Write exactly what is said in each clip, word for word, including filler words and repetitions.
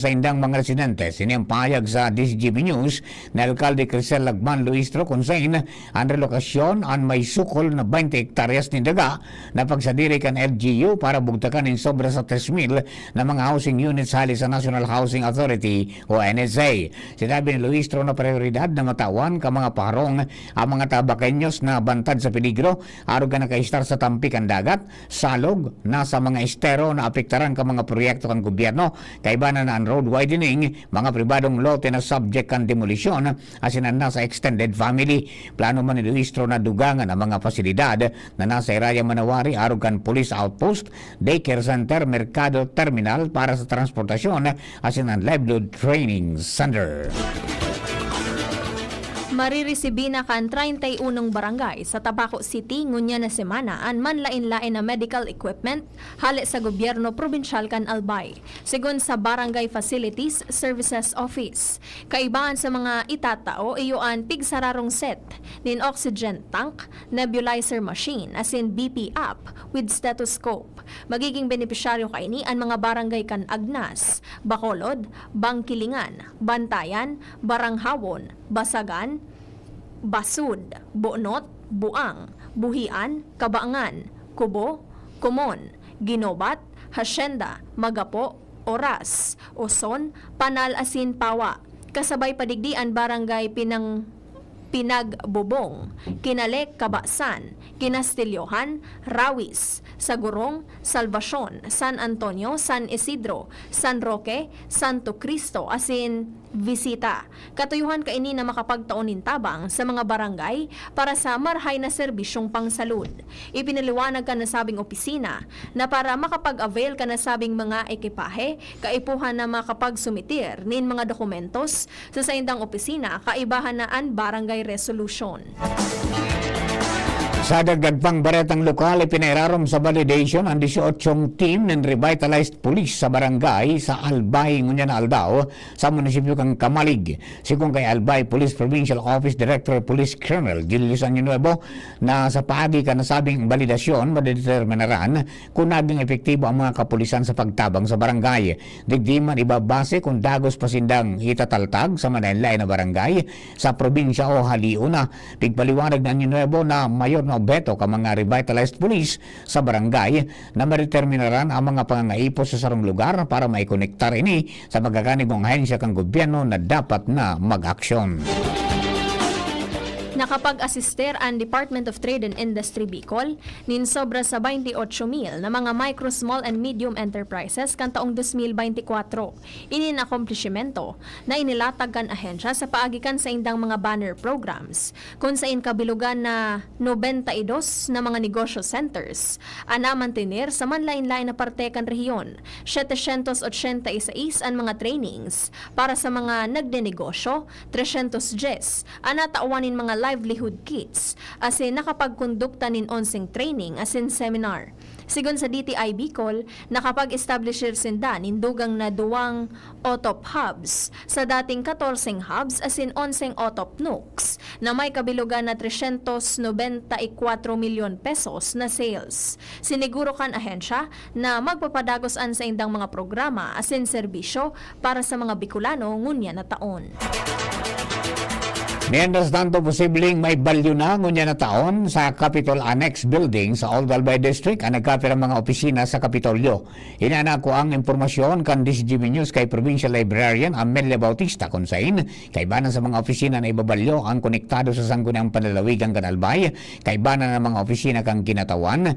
saindang mga residente. Ini ang pahayag sa D Z G B News ni Alkalde Crisel Lagman Luistro, kun sain an relokasyon an may sukol na baynte hektaryas nin daga na pagsadiri kan L G U para bugtakan nin sobra sa tres mil na mga housing units hali sa National Housing Authority o N H A. Sinabi ni Luistro na prayoridad na matawan kan mga paharong ang mga Tabaqueños na bantad sa peligro, arog kan nakaistar sa tampi kan dagat, salog, nasa mga estero na apektaran kan mga proyekto kan gobyerno, kaiba na an road widening, mga pribadong lote na subject kan demolisyon, asin an nasa extended family. Plano man ni Luistro na dugangan ang mga pasilidad na nasa Iraya Manawari, arog kan police outpost, daycare center, merkado, terminal para sa transportasyon, asin an livelihood training center. Mariresibi na kan treinta y unong barangay sa Tabaco City ngunyan na semana an manlaen-laen na medical equipment hale sa gobyerno probinsyal kan Albay, segun sa Barangay Facilities Services Office. Kaibahan sa mga itatao iyo an pigsararong set nin oxygen tank, nebulizer machine, asin B P app with stethoscope. Magiging benepisyaryo kaini an mga barangay kan Agnas, Bacolod, Bangkilingan, Bantayan, Baranghawon, Basagan, Basud, Bonot, Buang, Buhian, Kabaangan, Kubo, Kumon, Ginobat, Hacienda, Magapo, Oras, Oson, Panal asin Pawa. Kasabay pa digdi an barangay Pinang Pinagbobong, Kinalek, Kabasan, Kinastilyohan, Rawis, Sagurong, Salvacion, San Antonio, San Isidro, San Roque, Santo Cristo asin Visita. Katuyuhan kaini na makapagtao nin tabang sa mga barangay para sa marahay na serbisyong pangsalud. Ipinaliwanag kan nasabing opisina na para makapag-avail kan nasabing mga ekipahe, kaipuhan na makapagsumitir nin mga dokumentos sa saindang opisina kaibahan na an barangay resolution. Sa dagdag pang baretang lokal, ipinairarom sa validation an disyotsyong team nin revitalized police sa barangay sa Albay ngunyan na aldaw sa munisipyo kan Camalig. Sigon kay Albay Police Provincial Office Director Police Colonel Julius Año Nuevo na sa paagi kan nasabing balidasyon, madedeterminaran kun nagin epektibo ang mga kapulisan sa pagtabang sa barangay. Digdi man ibabase kun dagos pa sindang itataltag sa manlaen-laen na barangay sa probinsya o halion na. Pigpaliwanag ni Año Nuevo na mayor na obheto kan mga revitalized police sa barangay na madeterminaran ang mga pangangaipo sa sarong lugar para maikonektar ini sa magkakanigong ahensya kan gobyerno na dapat na mag-aksyon. Nakapag-asister an Department of Trade and Industry Bicol nin sobra sa twenty-eight mil na mga micro, small and medium enterprises kan taong dos mil bente kwatro. Ini na akomplishimento na inilatag kan ahensya sa paagi kan saindang mga banner programs, kun sain kabilogan na nobenta y dos na mga negosyo centers an namantener sa manlaen-laen na parte kan rehiyon, setecientos ochenta y seis an mga trainings para sa mga nagnenegosyo, trescientos dies an natawan nin mga livelihood kits, asin nakapagkondukta nin onseng training asin seminar. Sigon sa D T I Bicol, nakapag-establishir sinda nin dugang na duwang OTOP hubs sa dating katorseng hubs asin onseng OTOP nooks na may kabilogan na trescientos nobenta y kwatro milyon pesos na sales. Siniguro kan ahensya na magpapadagos an saindang mga programa asin serbisyo para sa mga Bicolano ngunyan na taon. Mientras tanto, posibleng may balyo na ngunyan na taon sa Capitol Annex Building sa Old Albay District an nagkapirang mga opisina sa Kapitolyo. Ini an nakuang impormasyon kan D Z G B News kay Provincial Librarian Amelia Bautista, kun sain kaibanan sa mga opisina na ibabalyo ang konektado sa sangguniang panlalawigan kan Albay, kaibanan ang mga opisina kan Kinatawan,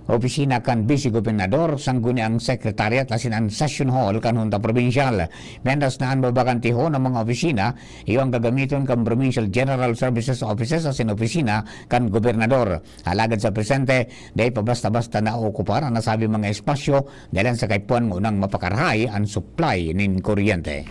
opisina kan Vice Gobernador, sangguniang secretariat asin an session hall kan Hunta Probinsyal. Mientras na an babakantihon na mga opisina, iyo ang gagamiton kan Provincial General Services Offices asin opisina kan Gobernador. Alagad sa presente, dai pa basta-basta naookupar an nasabing mga espasyo dahelan sa kaipuhan ngunang mapakarahay an supply nin kuryente.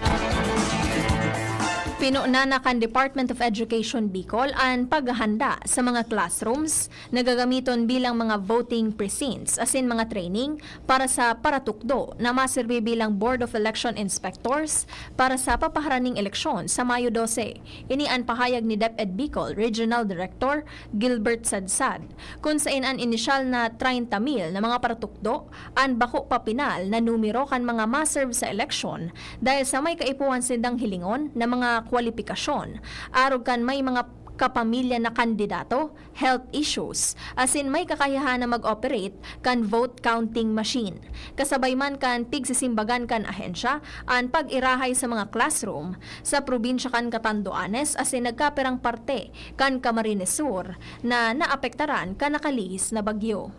Inuna na kan Department of Education Bicol an paghahanda sa mga classrooms na gagamiton bilang mga voting precincts asin mga training para sa paratukdo na maserbi bilang Board of Election Inspectors para sa papaharaning eleksyon sa Mayo dose. Ini an pahayag ni DepEd Bicol Regional Director Gilbert Sadsad, kun sain an inisyal na treinta mil na mga paratukdo an bako pa pinal na numero kan mga ma-serve sa eleksyon dahil sa may kaipuhan sindang hilingon na mga kwalipikasyon, arog kan may mga kapamilya na kandidato, health issues, asin may kakayahan na mag-operate kan vote counting machine. Kasabay man kan pigsisimbagan kan ahensya an pag-irahay sa mga classroom sa probinsya kan Catanduanes asin nagkapirang parte kan Camarines Sur na naapektaran kan nakalihis na bagyo.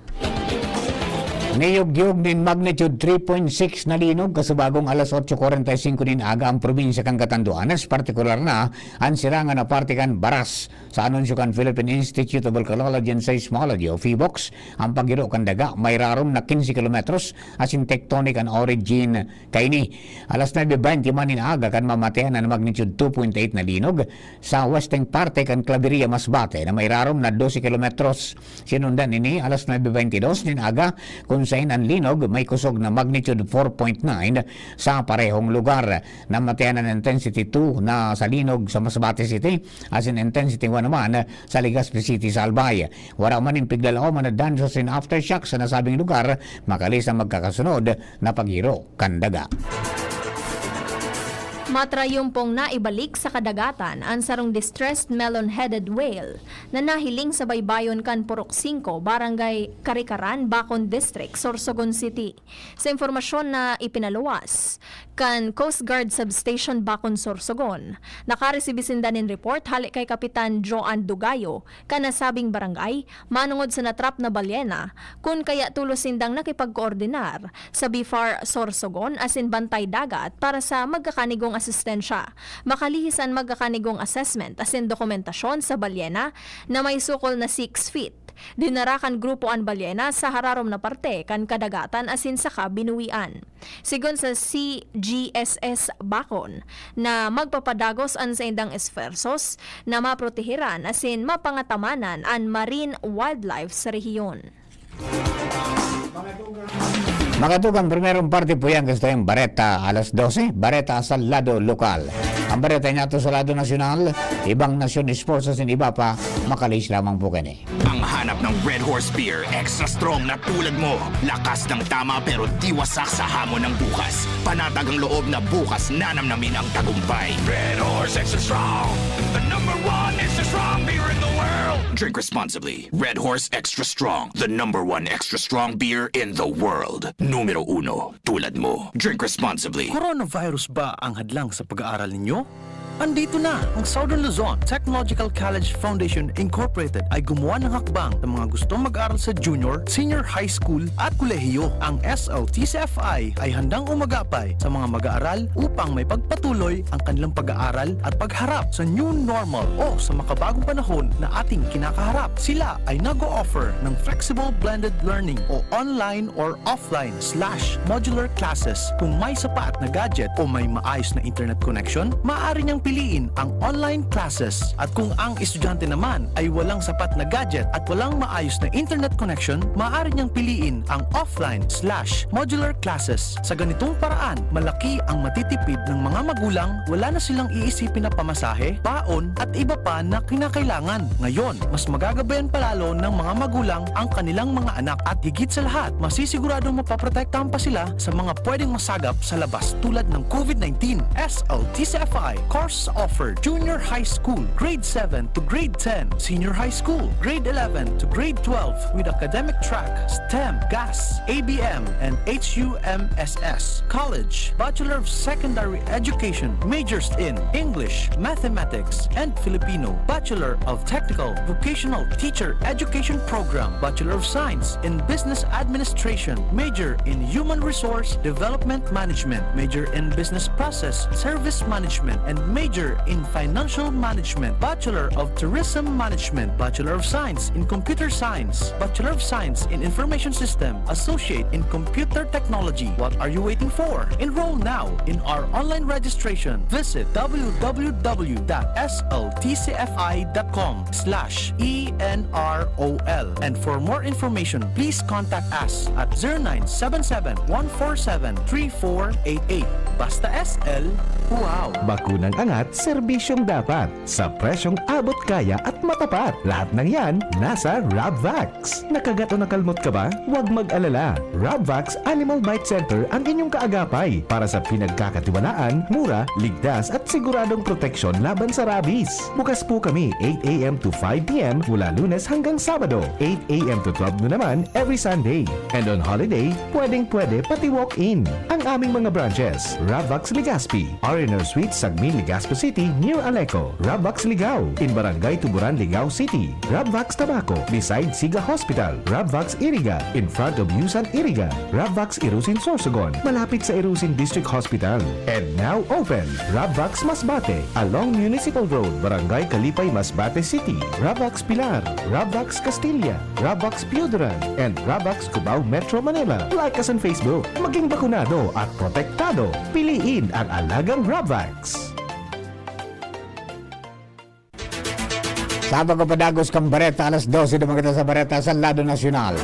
Niyog-yog nin magnitude three point six na linog kasubagong alas otso kwarenta y singko nin aga ang probinsya kan Catanduanes, partikular na an sirangan na parte kan Baras. Sa anunsyo kan Philippine Institute of Volcanology and Seismology o PHIVOLCS, ang paghiro kan daga may rarom na quince kilometros asin tectonic an origin kaini. Alas nuebe bente man nin aga kan mamatean an magnitude two point eight na linog sa westeng parte kan Claveria, Masbate, na may rarom na dose kilometros. Sinundan ini alas nuebe bente dos nin aga, kun sain an linog may kusog na magnitude four point nine sa parehong lugar. Namatean an intensity two na sa linog sa Masbate City, asin intensity one naman sa Legazpi City sa Albay. Wara man nin piglalaoman na danos asin aftershocks sa nasabing lugar, makalihis an magkakasunod na paghiro kan daga. Matrayumpong naibalik sa kadagatan an sarong distressed melon-headed whale na nahiling sa baybayon kan Purok singko, Barangay Karikaran, Bacon District, Sorsogon City. Sa impormasyon na ipinaluwas kan Coast Guard Substation Bacon, Sorsogon, nakaresibi sinda nin report hale kay Kapitan Joan Dugayo kan nasabing barangay manongod sa natrap na balyena, kun kaya tolos sindang nakipagkoordinar sa BFAR Sorsogon asin Bantay Dagat para sa magkakanigong asistensya. Makalihis an magkakanigong assessment asin dokumentasyon sa balyena na may sukol na six feet. Dinara kan grupo an balyena sa hararom na parte kan kadagatan asin saka binuwian. Sigon sa C G S S Bacon, na magpapadagos an saindang esfuerzos na maprotehiran asin mapangatamanan an marine wildlife sa rehiyon. Makatugang primerong parte po yan, gusto yung Bareta alas dose, Bareta sa lado lokal. Ang Bareta nato sa lado nasyonal, ibang nasyon, sports, asin iba pa, makalihis lamang po kani. Ang hanap ng Red Horse Beer, extra strong na tulad mo. Lakas ng tama pero di wasak sa hamon ng bukas. Panatag ang loob na bukas nanamnamin ang tagumpay. Red Horse Extra Strong, the number one extra strong beer in the world. Drink responsibly. Red Horse Extra Strong, the number one extra strong beer in the world. Numero uno, tulad mo. Drink responsibly. Coronavirus ba ang hadlang sa pag-aaral ninyo? Andito na! Ang Southern Luzon Technological College Foundation Incorporated ay gumawa ng hakbang sa mga gustong mag-aral sa junior, senior high school at kolehiyo. Ang S L T C F I ay handang umagapay sa mga mag-aaral upang maipagpatuloy ang kanilang pag-aaral at pagharap sa new normal o sa makabagong panahon na ating kinakaharap. Sila ay nag-o-offer ng flexible blended learning o online or offline slash modular classes. Kung may sapat na gadget o may maayos na internet connection, maaari niyang piliin ang online classes. At kung ang estudyante naman ay walang sapat na gadget at walang maayos na internet connection, maaari niyang piliin ang offline slash modular classes. Sa ganitong paraan, malaki ang matitipid ng mga magulang, wala na silang iisipin na pamasahe, baon, at iba pa na kinakailangan. Ngayon, mas magagabayan pa lalo ng mga magulang ang kanilang mga anak at higit sa lahat, masisiguradong mapoprotektahan pa sila sa mga pwedeng masagap sa labas tulad ng COVID nineteen. S L T C F I course offered: Junior High School, Grade seven to Grade ten, Senior High School, Grade eleven to Grade twelve, with academic track, STEM, GAS, A B M, and H U M S S. College, Bachelor of Secondary Education, majors in English, Mathematics, and Filipino. Bachelor of Technical Vocational Teacher Education Program, Bachelor of Science in Business Administration, major in Human Resource Development Management, major in Business Process Service Management, and major Major in Financial Management, Bachelor of Tourism Management, Bachelor of Science in Computer Science, Bachelor of Science in Information System, Associate in Computer Technology. What are you waiting for? Enroll now in our online registration. Visit w w w dot s l t c f i dot com slash e n r o l. And for more information, please contact us at zero nine seven seven, one four seven, three four eight eight. Basta S L, wow! Bakunang angat, serbisyong dapat, sa presyong abot kaya at matapat. Lahat ng yan, nasa Rabvax. Nakagat o nakalmot ka ba? Huwag mag-alala. Rabvax Animal Bite Center ang inyong kaagapay para sa pinagkakatiwalaan, mura, ligtas at siguradong proteksyon laban sa rabies. Bukas po kami eight a m to five p m mula Lunes hanggang Sabado, eight a m to twelve noon naman every Sunday. And on holiday, pwedeng-pwede pati walk-in. Ang aming mga branches, Rabvax Legazpi, R and R Suites, Sagmin, Legazpi City, near Aleco. Rabvax Ligao, in Barangay Tuburan, Ligao City. Rabvax Tabaco, beside Siga Hospital. Rabvax Iriga, in front of Yusan Iriga. Rabvax Irusin Sorsogon, malapit sa Irusin District Hospital. And now open, Rabvax Masbate, along Municipal Road, Barangay Kalipay, Masbate City. Rabvax Pilar, Rabvax Castilla, Rabvax Pioduran, and Rabvax Cubao, Metro Manila. Like us on Facebook. Maging bakunado at protektado. Piliin ang alagang Rabvax. Sa pagpapadagos kan bareta, alas dose naman kita sa bareta sa lado nasyonal.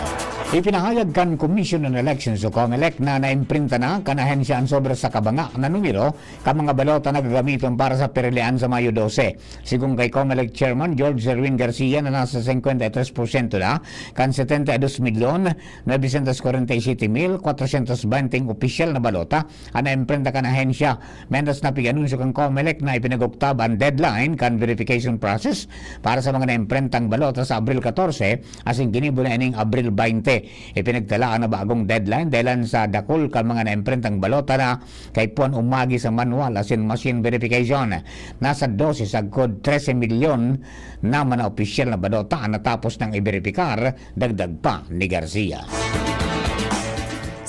Ipinahayag kan Commission on Elections o COMELEC na naimprinta na kan ahensya an sobra sa kabanga na numero kan mga balota na gagamiton para sa pirilian sa Mayo dose. Sigon kay COMELEC Chairman George Erwin Garcia na nasa singkwenta y tres porsyento na kan setenta y dos milyon novecientos kwarenta y siyete mil kwatrosyentos benteng opisyal na balota an naimprenta kan ahensya, mientras na pig-anunsyo kan COMELEC na ipinag-oktab an deadline kan verification process para sa mga naimprentang balota sa Abril katorse, asin ginibo na ining Abril baynte. Ipinagtalaan na bagong deadline dahilan sa dakul kan mga naimprentang balota na kaipuhan umagi sa manual asin machine verification. Nasa dose sagkod trese milyon na mga opisyal na balota an natapos nang iberipikar, dagdag pa ni Garcia.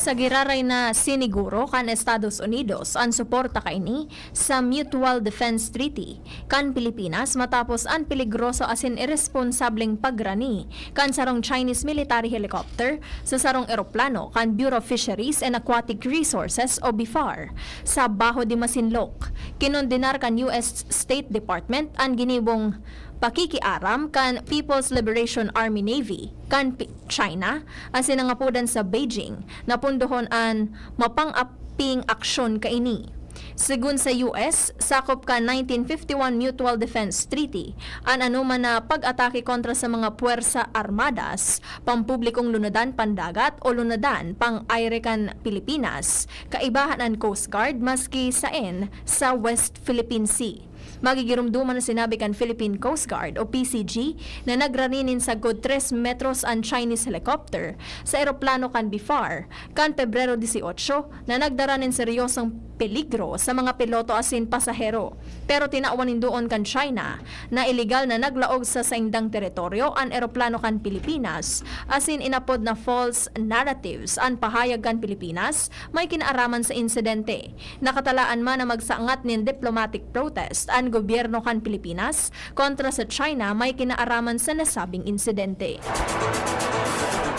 Sa giraray na siniguro kan Estados Unidos an suporta kaini sa Mutual Defense Treaty kan Pilipinas matapos an peligroso asin iresponsableng pagrani kan sarong Chinese military helicopter sa sarong eroplano kan Bureau of Fisheries and Aquatic Resources o bifar sa Baho de Masinloc. Kinondenar kan U S State Department an ginibong pakikiaram kan People's Liberation Army Navy kan Pi-, China, asin nangapodan sa Beijing na pondohon an mapang-aping aksyon kaini. Segun sa U S, sakop kan nineteen fifty-one Mutual Defense Treaty an anoman na pag-atake kontra sa mga puwersa armadas, pampublikong lunadan pandagat o lunadan pang-aire kan Pilipinas, kaibahan an Coast Guard maski saen sa West Philippine Sea. Magigiromdoman na sinabi kan Philippine Coast Guard o P C G na nagrani nin sagkod tres metros an Chinese helicopter sa eroplano kan BFAR kan Pebrero dieciocho na nagdara nin seryosong peligro sa mga piloto asin pasahero. Pero tinawan nin duon kan China na iligal na naglaog sa saindang teritoryo an eroplano kan Pilipinas asin inapod na false narratives an pahayag kan Pilipinas may kinaaraman sa insidente. Nakatalaan man na magsangat nin diplomatic protest an gobyerno kan Pilipinas kontra sa China may kinaaraman sa nasabing insidente.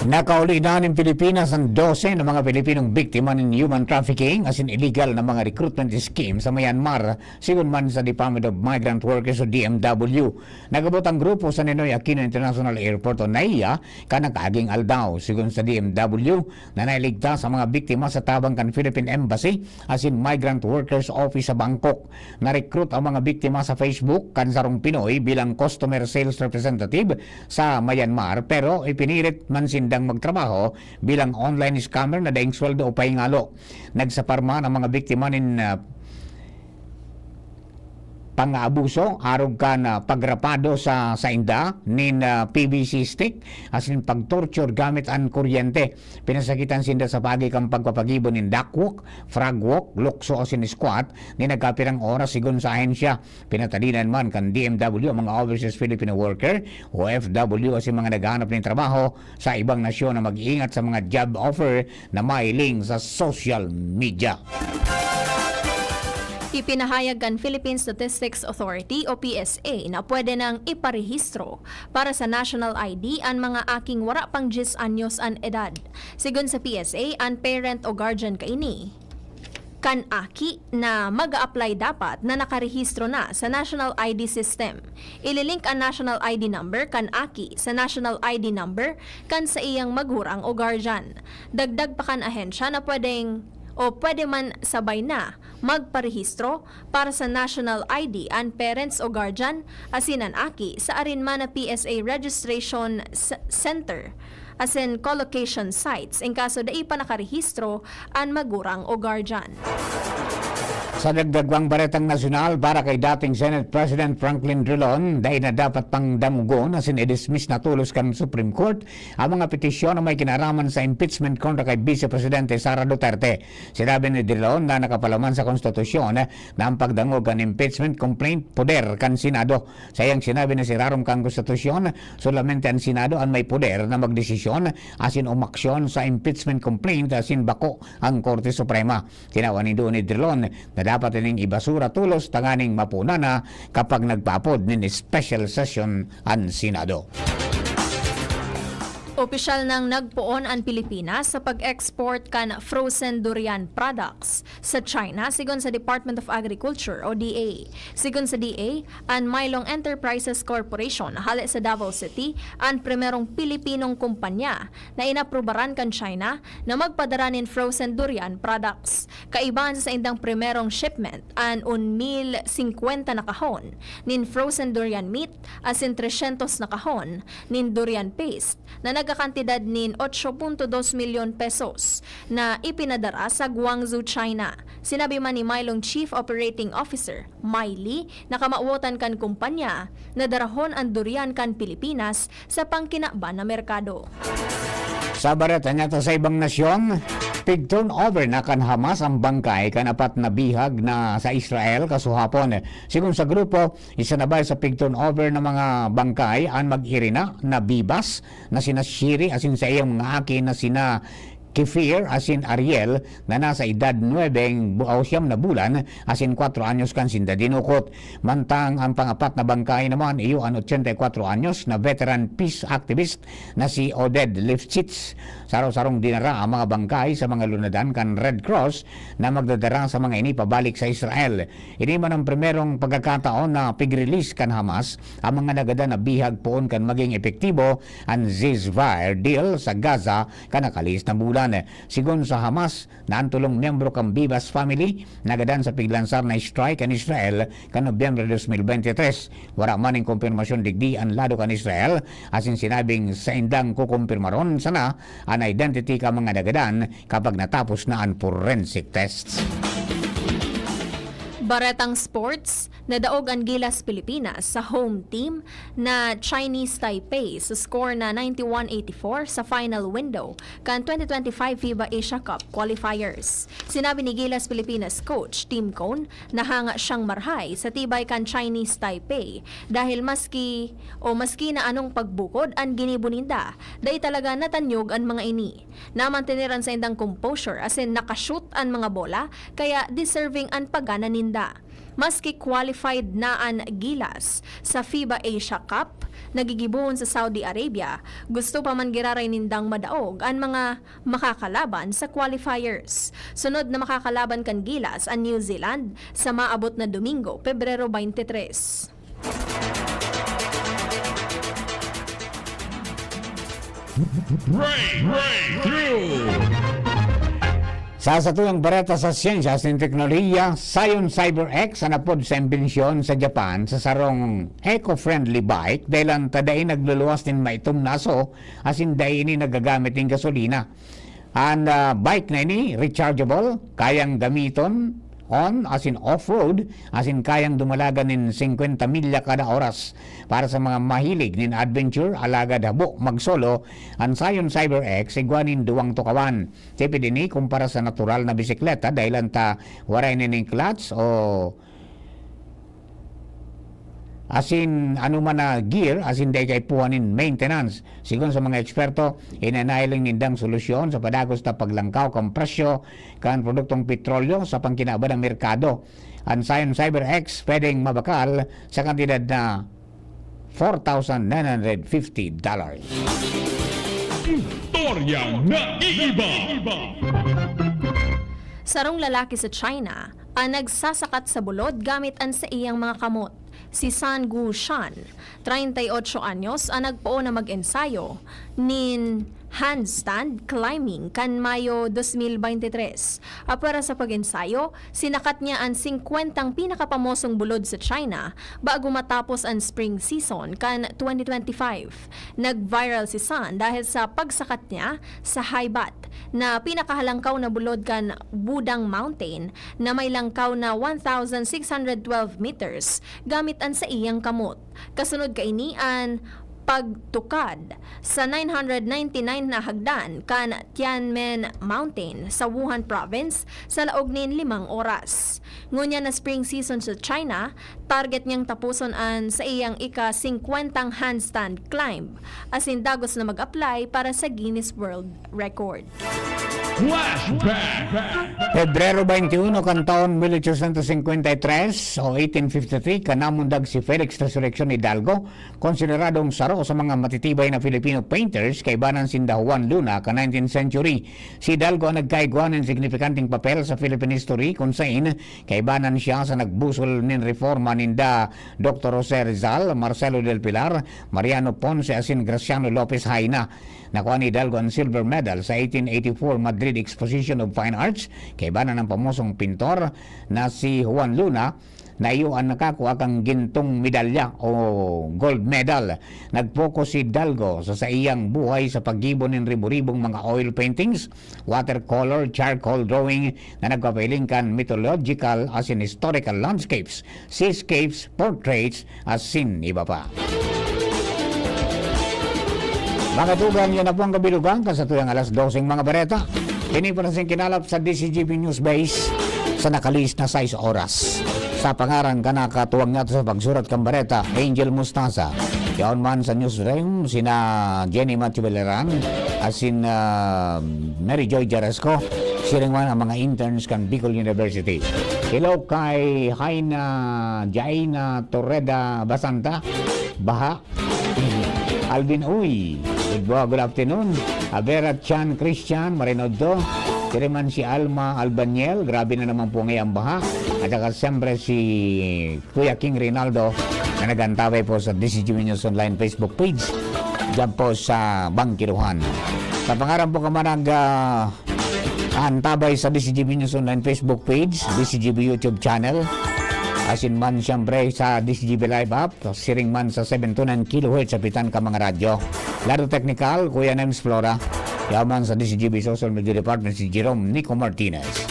Nakauli na nin Pilipinas an dose na mga Pilipinong biktima nin human trafficking asin illegal na mga recruitment scheme sa Myanmar, sigon man sa Department of Migrant Workers o D M W. Nag-abot ang grupo sa Ninoy Aquino International Airport o NAIA kan nakaaging aldaw. Sigon sa D M W, na nailigtas ang mga biktima sa tabang kan Philippine Embassy asin Migrant Workers Office sa Bangkok. Na-recruit ang mga biktima sa Facebook kan sarong Pinoy bilang customer sales representative sa Myanmar, pero ipinilit man sindang magtrabaho bilang online scammer na daing sweldo o pahingalo. Nagsapar man ang mga biktima nin, ah, pang-aabuso, arog kan, ah, pagrapado sa sainda nin, ah, P V C stick asin pag-torture gamit an kuryente. Pinasakitan sinda sa paagi kan pagpapagibo nin duck walk, frog walk, lukso asin squat nin nagkapirang oras, sigon sa ahensya. Pinatadinan man kan D M W ang mga overseas Filipino worker, O F W, asin mga naghahanap nin trabaho sa ibang nasyon na mag-iingat sa mga job offer na mahiling sa social media. Ipinahayag kan Philippine Statistics Authority o P S A na pwede nang iparehistro para sa national I D an mga aking wara pang diyes anyos an edad, sigon sa P S A, an parent o guardian kaini kan aki na mag-a-apply dapat na nakarehistro na sa National I D System. Ililink an National I D number kan aki sa National I D number kan saiyang maghurang o guardian. Dagdag pa kan ahensya na pwedeng o pwede man sabay na magparehistro para sa National I D an parents o guardian asin an aki sa arin man na P S A registration s- center asin collocation sites in kaso dai pa nakarehistro an magurang o guardian. Sa dagdag pang baretang nasyonal, para kay dating Senate President Franklin Drilon, dai na dapat pang damugon asin i-dismiss na tolos kan Supreme Court ang mga petisyon na may kinaraman sa impeachment kontra kay Vice Presidente Sara Duterte. Sinabi ni Drilon na nakapalaman sa konstitusyon na ang pagdangog kan impeachment complaint poder kan Senado. Sa iyang sinabi na sirarong kan konstitusyon, solamente an Senado an may poder na magdesisyon asin umaksyon sa impeachment complaint asin bako ang Korte Suprema. Tinawan nindo ni Drilon na dapat ining ibasura tolos tanganing mapunan na kapag nagpaapod nin special session an Senado. Opisyal nang nagpoon an Pilipinas sa pag-export kan frozen durian products sa China, sigon sa Department of Agriculture o D A. Sigon sa D A, an Mailong Enterprises Corporation hale sa Davao City an primerong Pilipinong kumpanya na inaprubaran kan China na magpadara nin frozen durian products. Kaibahan sa saindang primerong shipment, an un mil singkwenta na kahon nin frozen durian meat asin tresyentos na kahon nin durian paste na nagkakantidad nin otso punto dos milyon pesos na ipinadara sa Guangzhou, China. Sinabi man ni Mailong Chief Operating Officer, Mai Li, na kamawotan kan kumpanya na darahon an durian kan Pilipinas sa pangkinaban na merkado. Sa bareta niya ta sa ibang nasyon, pig-turnover na kan Hamas ang bangkay kan apat na bihag na sa Israel kasuhapon. Sigon sa grupo, isinabay sa pig-turnover ng mga bangkay an mag-irina na Bibas na sina Shiri asin sa iyang mga aki na sina Kefir asin Ariel na nasa edad nuebe o siyam na bulan asin kwatro anyos kan sinda dinukot. Mantang ang pangapat na bangkay naman iyo an ochenta y kwatro anyos na veteran peace activist na si Oded Lifshitz. Saro-sarong dinara ang mga bangkay sa mga lunadan kan Red Cross na magdadara sa mga ini pabalik sa Israel. Ini man ang primerong pagkakataon na pig-release kan Hamas ang mga nagadan na bihag poon kan maging epektibo an ceasefire deal sa Gaza kan nakalihis na bulan. Sigon sa Hamas, na an tolong miyembro kan Bibas family nagadan sa piglansar na strike kan Israel kan Nobyembre dos mil bente tres. Wara man nin kumpirmasyon digdi an lado kan Israel, asin sinabing saindang kukumpirmaron sana an identity kan mga nagadan kapag natapos na an forensic tests. Baretang sports, nadaog an Gilas Pilipinas sa home team na Chinese Taipei sa score na ninety-one eighty-four sa final window kan twenty twenty-five FIBA Asia Cup qualifiers. Sinabi ni Gilas Pilipinas coach Tim Cone na hanga siyang marhay sa tibay kan Chinese Taipei dahil maski o maski na anong pagbukod an ginibo ninda, dai talaga natanyog an mga ini. Namantener an saindang composure asin nakashoot an mga bola, kaya deserving an pagana ninda. Maski qualified na an Gilas sa FIBA Asia Cup na gigibohon sa Saudi Arabia, gusto pa man giraray nindang madaog an mga makakalaban sa qualifiers. Sunod na makakalaban kan Gilas an New Zealand sa maabot na Domingo, Pebrero twenty-three. Breakthrough! Sa satuyang bareta sa siyensya asin teknolohiya, Scion CyberX an apod sa imbensyon sa Japan sa sarong eco-friendly bike dahil an ta dai nagluluwas nin maitom na aso asin dai ini nagagamit nin gasolina. An ah, bike na ini rechargeable, kayang gamiton on asin off-road, asin kayang dumalagan nin singkwenta milya kada oras. Para sa mga mahilig nin adventure, alagad habo magsolo, an Scion CyberX igwa nin duwang tukawan. Tipid ini kumpara sa natural na bisikleta dahil an ta waray nining clutch o asin anoman na gear asin dai kaipuhan nin maintenance. Sigon sa mga eksperto, inanahiling nindang solusyon sa padagos na paglangkaw kan presyo kan produktong petrolyo sa pangkinaban ng merkado. An Scion CyberX pwedeng mabakal sa kantidad na four thousand nine hundred fifty dollars. Istoryang naiiba. Sarong lalaki sa China an nagsasakat sa bulod gamit an saiyang mga kamot. Si San Gu Shan, treinta y ocho anyos, an nagpoon na mag-ensayo nin handstand climbing kan Mayo dos mil beintitres. Apwera sa pag-ensayo, sinakat niya an singkwentang pinakapamosong bulod sa China bago matapos an spring season kan twenty twenty-five. Nag-viral si San dahil sa pagsakat niya sa Haibat, na pinakahalangkaw na bulod kan Wudang Mountain, na may langkaw na one thousand six hundred twelve meters gamit an saiyang kamot. Kasunod kaini an pagtukad sa nine hundred ninety-nine na hagdan kan Tianmen Mountain sa Wuhan Province sa laog nin limang oras. Ngunyan na spring season sa China, target niyang tapuson an saiyang ika-singkwentang handstand climb, asin dagos na mag-apply para sa Guinness World Record. Flashback! Pebrero twenty-one kan taon mil ochocientos cincuenta y tres o eighteen fifty-three, kanamundag si Felix Resurreccion Hidalgo, konsideradong saro sa mga matitibay na Filipino painters kaibanan sinda Juan Luna kan nineteenth century. Si Hidalgo an nagkaigwa nin signifikanteng papel sa Philippine history, kun sain kaibanan siya sa nagbusol nin reforma ninda Doktor Jose Rizal, Marcelo del Pilar, Mariano Ponce asin Graciano Lopez Jaena. Nakua ni Hidalgo an silver medal sa eighteen eighty-four Madrid Exposition of Fine Arts, kaibanan an pamosong pintor na si Juan Luna, na iyo an nakakua kan gintong medalya o gold medal. Nag-focus si Hidalgo sa saiyang buhay sa paggibo nin ribo-ribong mga oil paintings, watercolor, charcoal drawing na nagpapahiling kan mythological asin historical landscapes, seascapes, portraits, asin iba pa. Mga tugang, yan na po ang kabilugan kan satuyang alas doseng mga bareta. Ini po na sing kinalap sa D C G B News Base sa nakalihis na sais oras. Sa pangaran kan nakatuwang nato sa pagsurat kan bareta, Angel Mostaza. Yaon man sa newsroom, sina Jenny Matthew Beleran, asin, ah, Mary Joy Jarasco, siring man ang mga interns kan Bicol University. Hello kay Haina, Jaina Torreda Basanta, Baha, Alvin Uy, good, good afternoon. Avera Chan Christian, Marinodto. Siring man si Alma Albaniel, grabe na naman po ngayon ang baha. At saka siyempre si Kuya King Rinaldo na nag-antabay po sa D C G News Online Facebook page. Diyan po sa Bangkiruhan. Sa pangaran po ka man nag, ah, antabay sa D C G B News Online Facebook page, D C G B YouTube channel, asin man siyempre sa D C G B Live app, siring man sa seven two nine kilohertz sa pitan ka mga radyo. Lado teknikal, Kuya Nems Flora, yaman sa D C G B Social Media Department si Jerome Nico Martinez.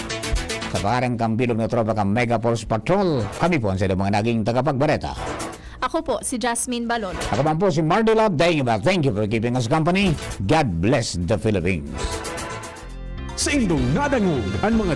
Sa pangaran kang bilog na tropa kang Mega Force Patrol, kami po ang sa mga naging tagapagbareta. Ako po si Jasmine Balon. Ako man po si Mardy Love. Thank you, thank you for keeping us company. God bless the Philippines. Sa indong nadangog an mga